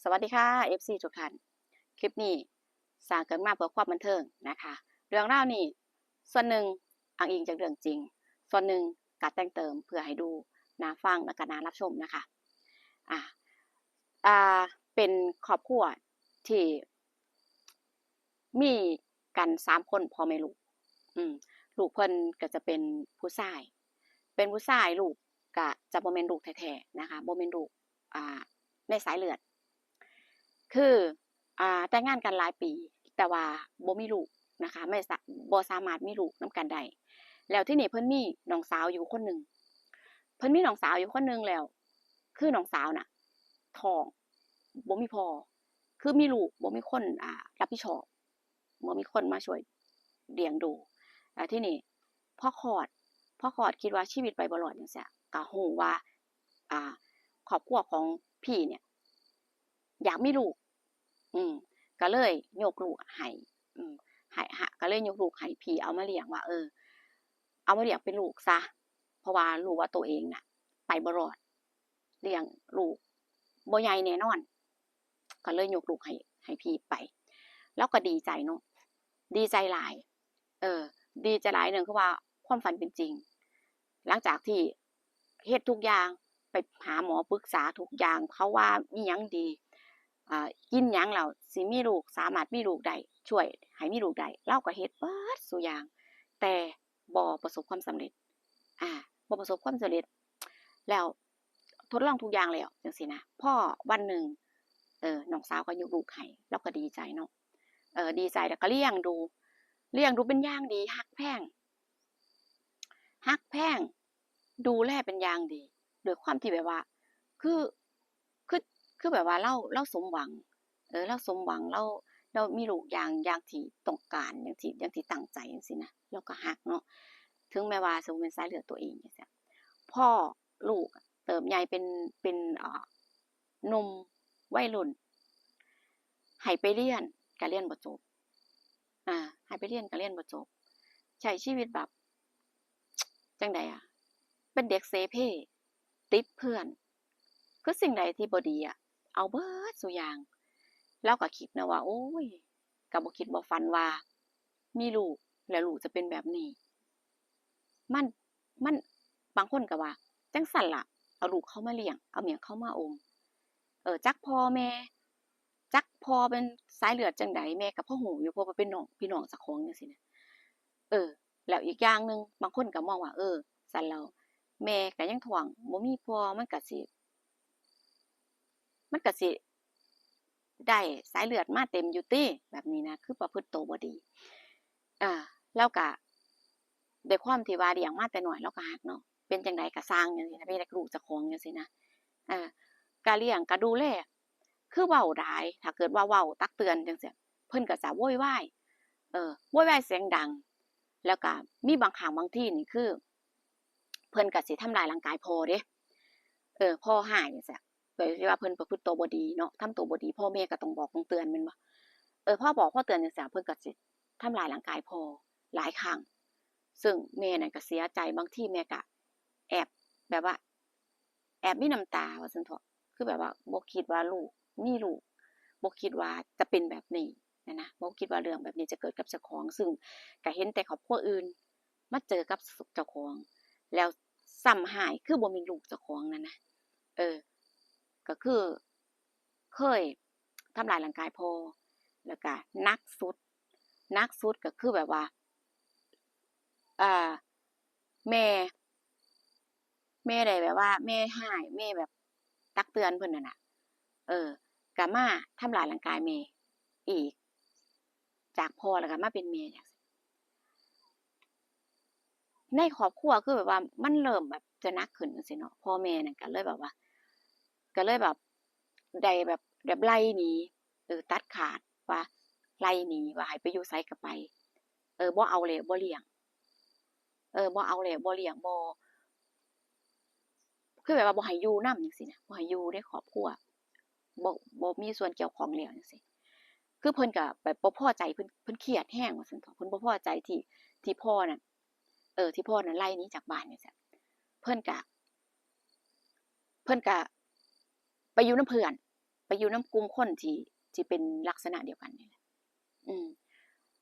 สวัสดีค่ะ เอฟซี ทุกท่าน คลิปนี้สร้างขึ้นมาเพื่อความบันเทิงนะคะ เรื่องราวนี้ส่วนหนึ่งอ้างอิงจากเรื่องจริง ส่วนหนึ่งก็แต่งเติมเพื่อให้ดูน่าฟังและก็น่ารับชมนะคะ อ่า อ่า เป็นครอบครัวที่มีกันสามคน พ่อแม่ลูก อืม ลูกเพิ่นก็จะเป็นผู้ชาย เป็นผู้ชาย ลูกก็จะบ่แม่นลูกแท้ๆ นะคะ บ่แม่นลูก อ่า ในสายเลือด คือ อ่า แต่งงานกันหลายปี แต่ว่าบ่มีลูกนะคะ ไม่สา- บ่สามารถมีลูกนำกันได้ แล้วทีนี้เพิ่นมีน้องสาวอยู่คนหนึ่ง เพิ่นมีน้องสาวอยู่คนหนึ่งแล้ว คือน้องสาวน่ะท้อง บ่มีพ่อ คือมีลูก บ่มีคน อ่า รับผิดชอบ บ่มีคนมาช่วยเลี้ยงดู แล้วทีนี้พอคลอด พอคลอดคิดว่าชีวิตไปบ่รอดจั่งซี้ ก็ฮู้ว่า อ่า ครอบครัวของพี่เนี่ย อยากมีลูก อืม ก็เลยยกลูกให้ อืม ให้ หะ ก็เลยยกลูกให้พี่เอามาเลี้ยงว่า เออ เอามาเลี้ยงเป็นลูกซะ เพราะว่ารู้ว่าตัวเองน่ะ ไปบ่รอด เลี้ยงลูกบ่ใหญ่แน่นอน ก็เลยยกลูกให้ ให้พี่ไป แล้วก็ดีใจเนาะ ดีใจหลาย เออ ดีใจหลาย หนึ่งคือว่าความฝันเป็นจริง หลังจากที่เฮ็ดทุกอย่าง ไปหาหมอปรึกษาทุกอย่าง เขาว่ามีหยังดี อ่า กินหยังแล้วสิมีลูก สามารถมีลูกได้ ช่วยให้มีลูกได้ ลาวก็เฮ็ดเบิดซุอย่าง แต่บ่ประสบความสำเร็จ อ่า บ่ประสบความสำเร็จ แล้วทดลองทุกอย่างแล้วจั่งซี้นะ พอวันหนึ่ง เออ น้องสาวก็ยกลูกให้ ลาวก็ดีใจเนาะ เออ ดีใจ แล้วก็เลี้ยงดู เลี้ยงดูเป็นอย่างดี ฮักแพง ฮักแพง ดูแลเป็นอย่างดี ด้วยความที่แบบว่า คือ คือ คือแบบว่าลาว ลาวสมหวัง เออ ลาวสมหวัง ลาว ลาวมีลูกอย่าง อย่างที่ต้องการ อย่างที่ อย่างที่ตั้งใจจั่งซี้นะ ลาวก็ฮักเนาะ ถึงแม้ว่าสิบ่แม่นสายเลือดตัวเองจั่งซี้ พอลูกเติบใหญ่เป็น เป็น เอ่อ หนุ่มวัยรุ่น ให้ไปเรียนก็เรียนบ่จบ อ่า ให้ไปเรียนก็เรียนบ่จบ ใช้ชีวิตแบบ จั่งใดอะ เป็นเด็กเสเพ ติดเพื่อน คือสิ่งใดที่บ่ดีอะ เอาเบิดซุอย่าง ลาวก็คิดนะว่า โอ๊ย ก็บ่คิดบ่ฝันว่ามีลูก แล้วลูกจะเป็นแบบนี้ มัน มัน บางคนก็ว่า จั่งซั้นล่ะ เอาลูกเขามาเลี้ยง เอาหยังเขามาอม เออ จักพ่อแม่ จักพ่อเป็นสายเลือดจั่งใด แม่ก็พอฮู้อยู่ เพราะว่าเป็นน้อง พี่น้องเจ้าของจั่งซี้นะ เออ แล้วอีกอย่างหนึ่ง บางคนก็มองว่า เออ ซั้นแล้วแม่ก็ยังท้อง บ่มีพ่อ มันก็สิ มันก็สิได้สายเลือดมาเต็มอยู่ติ แบบนี้นะ คือประพฤติโตบ่ดี อ่า แล้วก็ด้วยความที่ว่าเลี้ยงมาแต่น้อย ลาวก็ฮักเนาะ เป็นจั่งใดก็ซ่างจั่งซี้นะ เป็นลูกเจ้าของจั่งซี้นะ อ่า ก็เลี้ยง ก็ดูแล คือเว้าหลาย ถ้าเกิดว่าเว้าตักเตือนจั่งซี้ เพิ่นก็จะโวยวาย เออ โวยวายเสียงดัง แล้วก็มีบางครั้งบางทีนี่คือ เพิ่นก็สิทำร้ายร่างกายพ่อเด้ เออ พ่อฮ้ายจั่งซี้ โดยที่ว่าเพิ่นประพฤติโตบ่ดีเนาะ ทำโตบ่ดี พ่อแม่ก็ต้องบอกต้องเตือนแม่นบ่ เออ พอบอกพอเตือนจั่งซี้ เพิ่นก็สิทำร้ายร่างกายพ่อหลายครั้ง ซึ่งแม่นั่นก็เสียใจ บางทีแม่ก็แอบแบบว่า แอบมีน้ำตาว่าซั่นเถาะ คือแบบว่าบ่คิดว่าลูก มีลูก บ่คิดว่าจะเป็นแบบนี้นะนะ บ่คิดว่าเรื่องแบบนี้จะเกิดกับเจ้าของ ซึ่งก็เห็นแต่ครอบครัวอื่นมาเจอกับเจ้าของ แล้วซ้ำฮ้ายคือบ่แม่นลูกเจ้าของนั่นนะ เออ ก็คือเคยทำร้ายร่างกายพ่อ แล้วก็หนักสุด หนักสุดก็คือแบบว่า อ่า แม่ แม่ได้แบบว่าแม่ฮ้าย แม่แบบตักเตือนเพิ่นนั่นน่ะ เออ ก็มาทำร้ายร่างกายแม่อีก จากพ่อแล้วก็มาเป็นแม่จั่งซี้ ในครอบครัวคือแบบว่ามันเริ่มแบบจะหนักขึ้นจั่งซี้เนาะ พ่อแม่นั่นก็เลยแบบว่า ก็เลยแบบ ได้แบบ แบบไล่หนี เออ ตัดขาดว่าไล่หนี ว่าให้ไปอยู่ไสก็ไป เออ บ่เอาแล้ว บ่เลี้ยง เออ บ่เอาแล้ว บ่เลี้ยง บ่ คือแบบว่าบ่ให้อยู่นำจั่งซี้นะ บ่ให้อยู่ในครอบครัว บ่ บ่มีส่วนเกี่ยวข้องแล้วจั่งซี้ คือเพิ่นก็แบบบ่พอใจ เพิ่น เพิ่นเครียดแฮงว่าซั่นเถาะ เพิ่นบ่พอใจที่ ที่พ่อนั่น เออ ที่พ่อนั่นไล่หนีจากบ้านจั่งซี้ เพิ่นก็ เพิ่นก็ไปอยู่นำเพื่อน ໄປຢູ່ນຳກຸ່ມຄົນທີ່ ທີ່ເປັນລັກສະນະດຽວກັນນີ້ແຫຼະ. ອືມ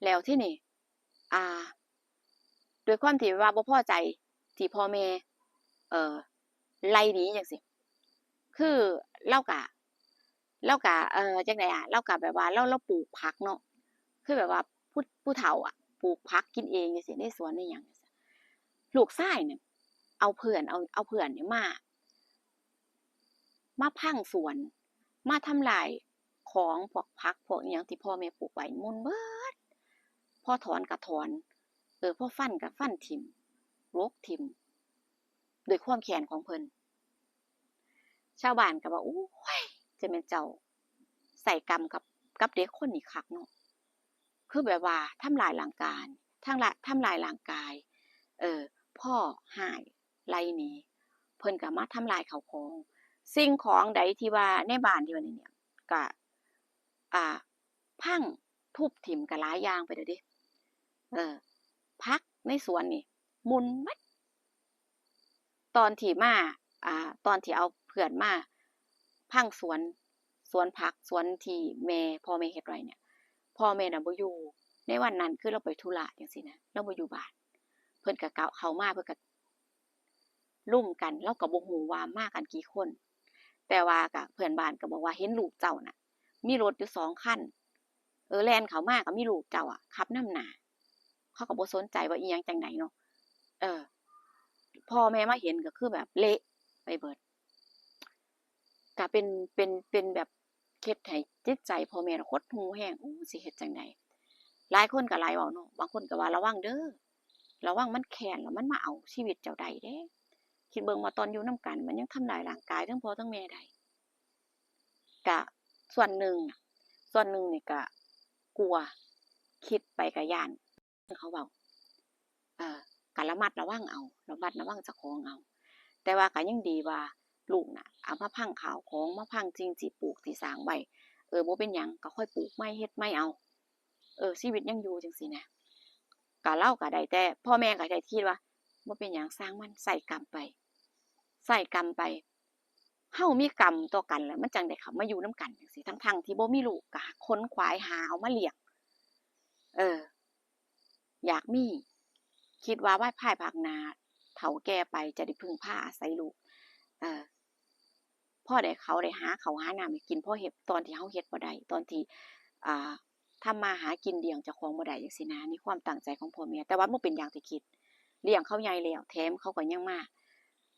ແລ້ວທີນີ້ ອ່າ ດ້ວຍຄວາມທີ່ວ່າບໍ່ພໍໃຈທີ່ພໍ່ແມ່ ເອີ ໄລ່ໜີຈັ່ງຊີ້ ຄືລາວກະ ລາວກະ ເອີ ຈັ່ງໃດອະ ລາວກະແບບວ່າລາວ ລາວປູກຜັກເນາະ ຄືແບບວ່າຜູ້ ຜູ້ເຖົ້າອະ ປູກຜັກກິນເອງຈັ່ງຊີ້ ໃນສວນໃນຫຍັງ. ລູກຊາຍນີ້ເອົາເພື່ອນ ເອົາ ເອົາເພື່ອນນີ້ມາ ມາພັງສວນ ມາທຳລາຍຂອງພວກຜັກພວກອີ່ຫຍັງທີ່ພໍ່ແມ່ປູກໄວ້ໝົດເບິດ. ພໍຖອນກໍຖອນ ເອີ ພໍຟັນກໍຟັນຖິ້ມ ຫຼົກຖິ້ມ ດ້ວຍຄວາມແຄ້ນຂອງເພິ່ນ. ຊາວບ້ານກໍວ່າ ໂອ້ຍ ຈະແມ່ນເຈົ້າໃຊ້ກຳກັບ ກັບເດັກຄົນນີ້ຄັກເນາະ ຄືແບບວ່າທຳລາຍຮ່າງກາຍ ທັງລະ ທຳລາຍຮ່າງກາຍ ເອີ ພໍຮ້າຍໄລ່ໜີ ເພິ່ນກໍມາທຳລາຍເຂົ້າຂອງ ສິ່ງຂອງໃດທີ່ວ່າໃນບ້ານທີ່ວ່ານີ້ ກໍ ອ່າ ພັງທຸບຖິ້ມກໍຫຼາຍຢ່າງໄປແລ້ວເດ້. ເອີ ຜັກໃນສວນນີ້ໝຸ່ນໝົດ. ຕອນທີ່ມາ ອ່າ ຕອນທີ່ເອົາເພື່ອນມາພັງສວນ ສວນຜັກ ສວນທີ່ແມ່ ພໍ່ແມ່ເຮັດໄວ້ນີ້ ພໍ່ແມ່ນະບໍ່ຢູ່ ໃນວັນນັ້ນຄືລາວໄປທຸລະຈັ່ງຊີ້ນະ ລາວບໍ່ຢູ່ບ້ານ ເພິ່ນກໍເຂົ້າມາ ເພິ່ນກໍລຸມກັນ ລາວກໍບໍ່ຮູ້ວ່າມາກັນກີ່ຄົນ ແຕ່ວ່າກໍເພື່ອນບ້ານກໍບອກວ່າເຫັນລູກເຈົ້ານະ ມີລົດຢູ່ສອງຄັນ ເອີ ແລ່ນເຂົ້າມາກໍມີລູກເຈົ້າອະຂັບນຳໜ້າ ເຂົາກໍບໍ່ສົນໃຈວ່າອີ່ຫຍັງຈັ່ງໃດເນາະ. ເອີ ພໍ່ແມ່ມາເຫັນກໍຄືແບບເລະໄປເບິດ ກໍເປັນ ເປັນ ເປັນແບບເຮັດໃຫ້ຈິດໃຈພໍ່ແມ່ນະຫົດຫູ່ແຮງ ໂອ້ ຊິເຮັດຈັ່ງໃດ. ຫຼາຍຄົນກໍຫຼາຍເວົ້າເນາະ ບາງຄົນກໍວ່າ ລະວັງເດີ ລະວັງມັນແຄ້ນ ແລ້ວມັນມາເອົາຊີວິດເຈົ້າໄດ້ເດ້ ຄິດເບິ່ງວ່າຕອນຢູ່ນຳກັນມັນຍັງທຳລາຍຮ່າງກາຍທັງພໍ່ທັງແມ່ໄດ້. ກະສ່ວນໜຶ່ງ ສ່ວນໜຶ່ງນີ້ກະກົວ ຄິດໄປກະຢ້ານເຂົາເວົ້າ ເອີ ກະລະມັດລະວັງເອົາ ລະມັດລະວັງເຈົ້າຂອງເອົາ. ແຕ່ວ່າກະຍັງດີວ່າລູກນະເອົາມາພັງຂ້າວຂອງ ມາພັງສິ່ງທີ່ປູກທີ່ສ້າງໄວ້ ເອີ ບໍ່ເປັນຫຍັງ ກະຄ່ອຍປູກໃໝ່ ເຮັດໃໝ່ເອົາ ເອີ ຊີວິດຍັງຢູ່ຈັ່ງຊີ້ນະ. ກະ ລາວກະໄດ້ແຕ່ ພໍ່ແມ່ກະໄດ້ຄິດວ່າ ບໍ່ເປັນຫຍັງ ຊ່າງມັນ ໃຊ້ກຳໄປ ໃຊ້ກຳໄປ ເຮົາມີກຳຕໍ່ກັນແລ້ວ ມັນຈັ່ງໄດ້ເຂົ້າມາຢູ່ນຳກັນຈັ່ງຊີ້ ທັງໆທີ່ບໍ່ມີລູກ ກະຂົນຂວາຍຫາເອົາມາລ້ຽງ ເອີ ຢາກມີ ຄິດວ່າພາຍພາກໜ້າເຖົ້າແກ່ໄປຈະໄດ້ເພິ່ງພາອາໄສລູກ ເອີ ພໍໄດ້ເຂົາໄດ້ຫາເຂົ້າຫານ້ຳໃຫ້ກິນ ພໍເຮັດ ຕອນທີ່ເຮົາເຮັດບໍ່ໄດ້ ຕອນທີ່ ອ່າ ທຳມາຫາກິນລ້ຽງເຈົ້າຂອງບໍ່ໄດ້ຈັ່ງຊີ້ນະ ໃນຄວາມຕັ້ງໃຈຂອງພໍ່ແມ່ ແຕ່ວ່າບໍ່ເປັນຢ່າງທີ່ຄິດ ລ້ຽງເຂົາໃຫຍ່ແລ້ວ ແຖມເຂົາກໍຍັງມາ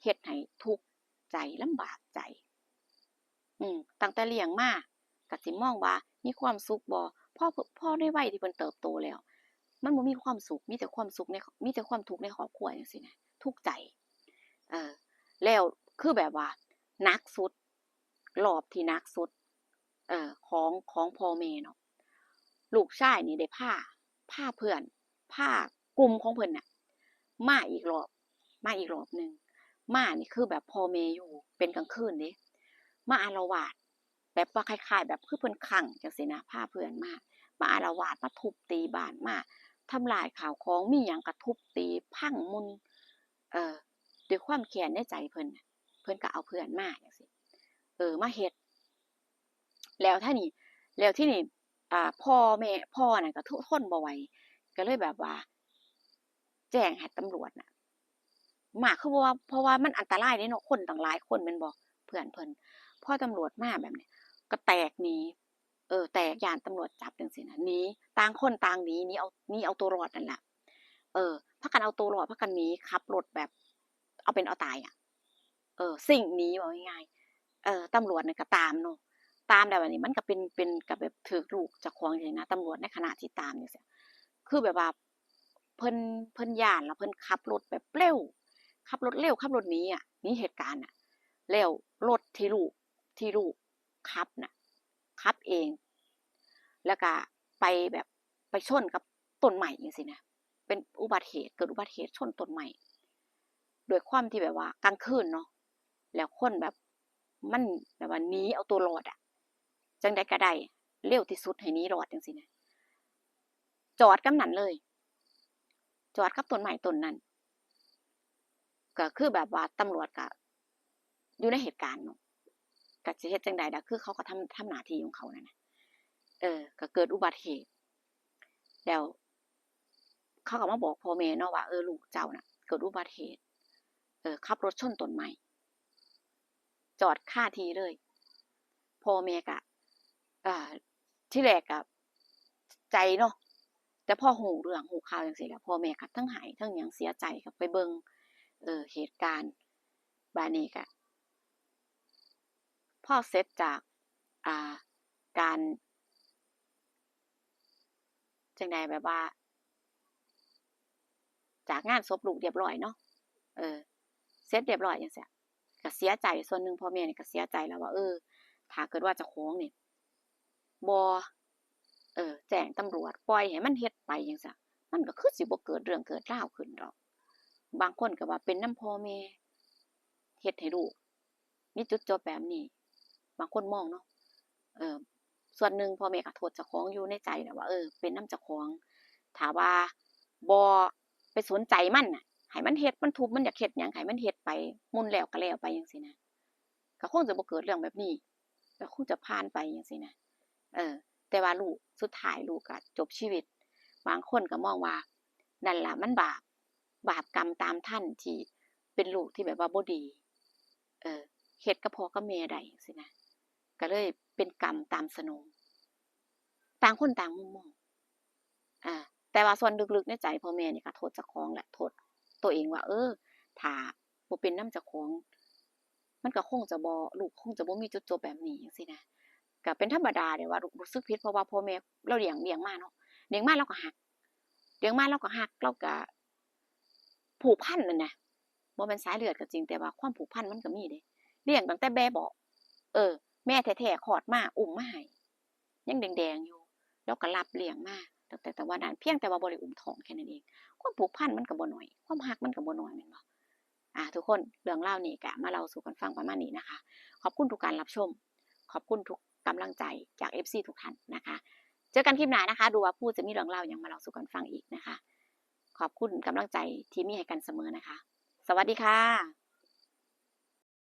ເຮັດໃຫ້ທຸກໃຈ ລຳບາກໃຈ. ອືມ ຕັ້ງແຕ່ລ້ຽງມາກໍຊິມອງວ່າມີຄວາມສຸກບໍ່? ພໍ ພໍໃນໄວທີ່ເພິ່ນເຕີບໂຕແລ້ວ ມັນບໍ່ມີຄວາມສຸກ ມີແຕ່ຄວາມສຸກໃນ ມີແຕ່ຄວາມທຸກໃນຄອບຄົວຈັ່ງຊີ້ນະ ທຸກໃຈ ເອີ ແລ້ວຄືແບບວ່າໜັກສຸດ ລອບທີ່ໜັກສຸດ ເອີ ຂອງ ຂອງພໍ່ແມ່ເນາະ ລູກຊາຍນີ້ໄດ້ພາ ພາເພື່ອນ ພາກຸ່ມຂອງເພິ່ນນະ ມາອີກລອບ ມາອີກລອບໜຶ່ງ ມານີ້ຄືແບບພໍ່ແມ່ຢູ່ເປັນກາງຄືນເດ້ ມາອາລະວາດ ແບບວ່າຄ້າຍໆແບບຄືເພິ່ນຄັ້ງຈັ່ງຊີ້ນະ ພາເພື່ອນມາ ມາອາລະວາດ ມາທຸບຕີບ້ານ ມາທຳລາຍຂ້າວຂອງ ມີຫຍັງກໍທຸບຕີພັງໝຸ່ນ ເອີ ດ້ວຍຄວາມແຄ້ນໃນໃຈເພິ່ນນະ ເພິ່ນກໍເອົາເພື່ອນມາຈັ່ງຊີ້ ເອີ ມາເຮັດ ແລ້ວທານີ້ ແລ້ວທີນີ້ ອ່າ ພໍ່ແມ່ ພໍ່ນັ້ນກໍ ໂທ້ ທົນບໍ່ໄຫວ ກໍເລີຍແບບວ່າແຈ້ງໃຫ້ຕຳຫຼວດນະມາ ຄືວ່າ ເພາະວ່າມັນອັນຕະລາຍເດ້ເນາະ ຄົນຕັ້ງຫຼາຍຄົນແມ່ນບໍ່ ເພື່ອນເພິ່ນ ພໍຕຳຫຼວດມາແບບນີ້ ກໍແຕກໜີ ເອີ ແຕກ ຢ້ານຕຳຫຼວດຈັບຈັ່ງຊີ້ນະ ໜີ ຕ່າງຄົນຕ່າງໜີ ໜີເອົາ ໜີເອົາຕົວລອດນັ້ນລະ ເອີ ພາກັນເອົາຕົວລອດ ພາກັນໜີ ຂັບລົດແບບເອົາເປັນເອົາຕາຍອະ ເອີ ຊິ່ງໜີ ເວົ້າງ່າຍໆ ເອີ ຕຳຫຼວດນັ້ນກໍຕາມເນາະ ຕາມແລ້ວບາດນີ້ມັນກໍເປັນ ເປັນກັບແບບຖືກລູກເຈົ້າຂອງຈັ່ງຊີ້ນະ ຕຳຫຼວດໃນຂະນະທີ່ຕາມຈັ່ງຊີ້ ຄືແບບວ່າເພິ່ນ ເພິ່ນຢ້ານ ແລ້ວເພິ່ນຂັບລົດແບບເລັວ ຂັບລົດເລັວ ຂັບລົດໜີອະ ໜີເຫດການນະ ແລ້ວລົດທີ່ລູກ ທີ່ລູກຂັບນະ ຂັບເອງ ແລ້ວກະໄປແບບໄປຊົນກັບຕົ້ນໄມ້ຈັ່ງຊີ້ນະ ເປັນອຸບັດເຫດ ເກີດອຸບັດເຫດຊົນຕົ້ນໄມ້ ດ້ວຍຄວາມທີ່ແບບວ່າກາງຄືນເນາະ ແລ້ວຄົນແບບ ມັນແບບວ່າໜີເອົາຕົວລອດອະ ຈັ່ງໃດກໍໄດ້ເລັວທີ່ສຸດໃຫ້ໜີລອດຈັ່ງຊີ້ນະ ຈອດກັບນັ້ນເລີຍ ຈອດກັບຕົ້ນໄມ້ຕົ້ນນັ້ນ ກໍຄືແບບວ່າຕຳຫຼວດກໍຢູ່ໃນເຫດການເນາະ ກໍຊິເຮັດຈັ່ງໃດລະ ຄືເຂົາກໍທຳ ທຳໜ້າທີ່ຂອງເຂົານັ້ນນະ ເອີ ກໍເກີດອຸບັດເຫດ ແລ້ວເຂົາກໍມາບອກພໍ່ແມ່ເນາະວ່າ ເອີ ລູກເຈົ້ານະເກີດອຸບັດເຫດ ເອີ ຂັບລົດຊົນຕົ້ນໄມ້ ຈອດຄາທີ່ເລີຍ ພໍ່ແມ່ກະ ເອີ ທີແລກກະໃຈເນາະ ແຕ່ພໍຮູ້ເລື່ອງຮູ້ຂ່າວຈັ່ງຊີ້ແລ້ວ ພໍ່ແມ່ກະທັງໄຫ້ທັງຫຍັງເສຍໃຈ ກໍໄປເບິ່ງ ເອີ ເຫດການ ບາດນີ້ກະ ພໍເສັດຈາກ ອ່າ ການ ຈັ່ງໃດ ແບບວ່າ ຈາກງານສົບລູກຮຽບຮ້ອຍເນາະ ເອີ ເສັດຮຽບຮ້ອຍຈັ່ງຊີ້ ກະເສຍໃຈ ສ່ວນໜຶ່ງພໍ່ແມ່ນີ້ກະເສຍໃຈແລ້ວວ່າ ເອີ ຖ້າເກີດວ່າເຈົ້າຂອງນີ້ບໍ່ ເອີ ແຈ້ງຕຳຫຼວດ ປ່ອຍໃຫ້ມັນເຮັດໄປຈັ່ງຊີ້ ມັນກໍຄືຊິບໍ່ເກີດເລື່ອງເກີດລາວຂຶ້ນດອກ. ບາງຄົນກໍວ່າເປັນນຳພໍ່ແມ່ເຮັດໃຫ້ລູກ ມີຈຸດຈົບແບບນີ້ ບາງຄົນມອງເນາະ ເອີ ສ່ວນໜຶ່ງພໍ່ແມ່ກໍໂທດເຈົ້າຂອງຢູ່ໃນໃຈແຫຼະວ່າ ເອີ ເປັນນຳເຈົ້າຂອງ ຖ້າວ່າບໍ່ໄປສົນໃຈມັນນະ ໃຫ້ມັນເຮັດ ມັນທຸບ ມັນຢາກເຮັດຫຍັງ ໃຫ້ມັນເຮັດໄປ ໝຸ່ນແລ້ວກໍແລ້ວໄປ ຈັ່ງຊີ້ນະ ກໍຄົງຈະບໍ່ເກີດເລື່ອງແບບນີ້ ກໍຄົງຈະຜ່ານໄປ ຈັ່ງຊີ້ນະ ເອີ ແຕ່ວ່າລູກ ສຸດທ້າຍລູກກໍຈົບຊີວິດ. ບາງຄົນກໍມອງວ່າ ນັ້ນລະ ມັນບາບ ບາບກຳຕາມທັນ ທີ່ເປັນລູກທີ່ແບບວ່າບໍ່ດີ ເອີ ເຮັດກັບພໍ່ກັບແມ່ໄດ້ ຈັ່ງຊີ້ນະ ກໍເລີຍເປັນກຳຕາມສະໜອງ ຕ່າງຄົນຕ່າງມຸມມອງ ອາ ແຕ່ວ່າສ່ວນເລິກໆໃນໃຈພໍ່ແມ່ນີ້ກໍໂທດເຈົ້າຂອງແຫຼະ ໂທດໂຕເອງວ່າ ເອີ ຖ້າບໍ່ເປັນນຳເຈົ້າຂອງ ມັນກໍຄົງຈະບໍ່ ລູກຄົງຈະບໍ່ມີຈຸດຈົບແບບນີ້ ຈັ່ງຊີ້ນະ ກໍເປັນທຳມະດາເດ້ວ່າ ຮູ້ ຮູ້ສຶກຜິດ ເພາະວ່າພໍ່ແມ່ລາວລ້ຽງ ລ້ຽງມາເນາະ ລ້ຽງມາລາວກໍຮັກ ລ້ຽງມາລາວກໍຮັກ ລາວກໍຜູກພັນນັ້ນນະ ບໍ່ແມ່ນສາຍເລືອດກໍຈິງ ແຕ່ວ່າຄວາມຜູກພັນມັນກໍມີເດ້ ລ້ຽງຕັ້ງແຕ່ແບເບາະ ເອີ ແມ່ແທ້ໆຄອດມາ ອຸ້ມມາໃຫ້ ຍັງແດງໆຢູ່ ລາວກໍຮັບລ້ຽງມາຕັ້ງແຕ່ ແຕ່ວັນນັ້ນ ພຽງແຕ່ວ່າບໍ່ໄດ້ອຸ້ມທ້ອງແຄ່ນັ້ນເອງ ຄວາມຜູກພັນມັນກໍບໍ່ໜ້ອຍ ຄວາມຮັກມັນກໍບໍ່ໜ້ອຍ ແມ່ນບໍ່? ອາ ທຸກຄົນ ເລື່ອງລາວນີ້ກະມາເລົ່າສູ່ກັນຟັງປະມານນີ້ນະຄະ ຂອບຄຸນທຸກການຮັບຊົມ ຂອບຄຸນທຸກກຳລັງໃຈຈາກເອັຟຊີທຸກທ່ານນະຄະ ເຈີກັນຄລິບໜ້ານະຄະ ດູວ່າພູຈະມີເລື່ອງລາວຫຍັງມາເລົ່າສູ່ກັນຟັງອີກນະຄະ ຂອບຄຸນກຳລັງໃຈທີ່ມີໃຫ້ກັນສະເໝີນະຄະ ສະຫວັດດີຄ່ະ.